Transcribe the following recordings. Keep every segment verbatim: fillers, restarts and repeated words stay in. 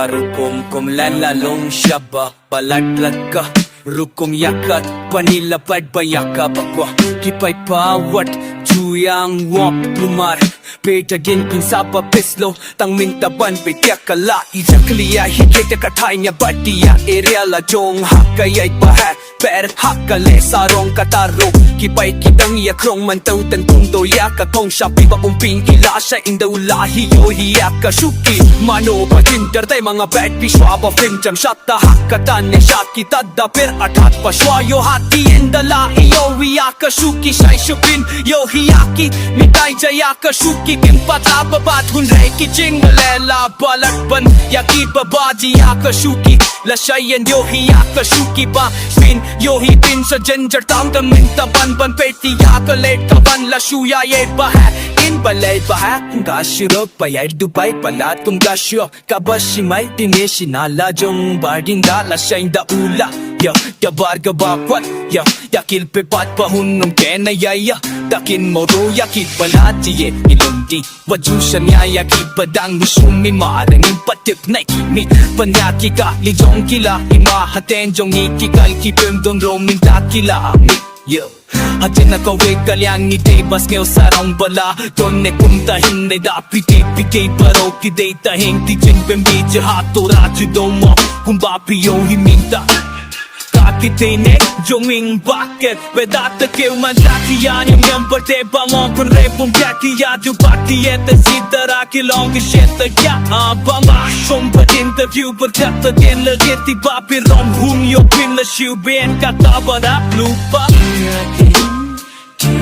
Rukom kom lala long shaba palat laka. Rukom yakat pani lapat bayaka bakwa. Kipai pawat chuyang wap lumar. Peta gin pin saba peslo tang minta ban petia kala. Ija klia hi kete kathai nya batia area la jong haka yai bahat. Per haka le sarong kataro. Kipai kidang ya krong mantau tentang to ya ka kong shapi ba umping kila sha indau lahi yo hi ya ka shuki. Mano ba jin dar dai manga bet pi shwa ba film jam shat ta haka tan ne shat kita da per atat pa shwa yo hati inda la yo hi ya ka shuki shai shupin yo hi ya ki. Mitai ja ya ka shuki kim pat la ba bat hun rei ki jing le la balat ban ya ki ba ba ji ya ka shuki. La shayen yo hi ya ka shuki ba fin yo hi pin sa jenjer tam ka minta ban ban peti ya ka let ka ban la shu ya ye ba ha in ba le ba ha. Ka shiro pa ya Dubai pa la tum ka shio ka ba shi mai pine shi na la jong ba din da la shain da ula. Ya ya bar ga ba kwat ya ya kil pe pat pa hun num ke na ya ya. Takin moro ya kit pa la ti ye ilum di. Wajushan ya ya ki padang mushum mi ma dang in patip nai ki mi. Panya ki ka li jong ki la ima haten jong ni ki kal ki pem don ro min ta ki la mi. Yo. Haten na ka we kalyang ni dei bas ngeu sarong bala. Don ne kum ta hin ne da piti piti baro ki dei ta hin ti jin pem bi je ha to ra ju do mo. Kum ba pi yo hi min ta. Ka ki te ne jong ing ba ke. Weda te keu man ta ki ya nyam nyam berte ba mo kun re pum ka ki ya ju ba ki ye te si ta ra ki long ki shet ta ya. Ah, ba ma shom ba interview ba ta ta den le ge ti ba pi rom hum yo pin le shu ben ka ta ba da lu ba. Ki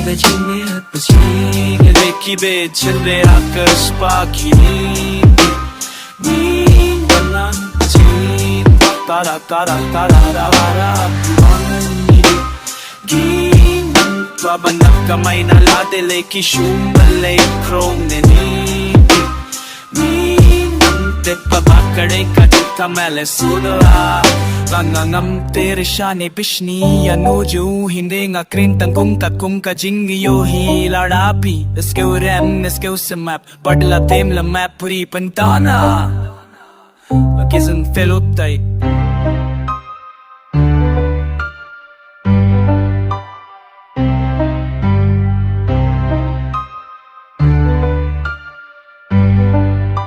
be chin be at pa si. Ki be chin be at pa si. Ni ba na chi. Tara tara tara ra ra ra. Ni. Ging. Ba ba na ka mai na la de le ki shum ba le krong ne ni. Ni. Ni. Te ba ba kare ka te ka mele sudra. Ba nga ngam te re shane bishni ya no ju hinde nga krin tang kum ka kum ka jing yo hi la rapi. Eskeu rem eskeu semap. Padla tem la map puri pantana. Kizan felot tai.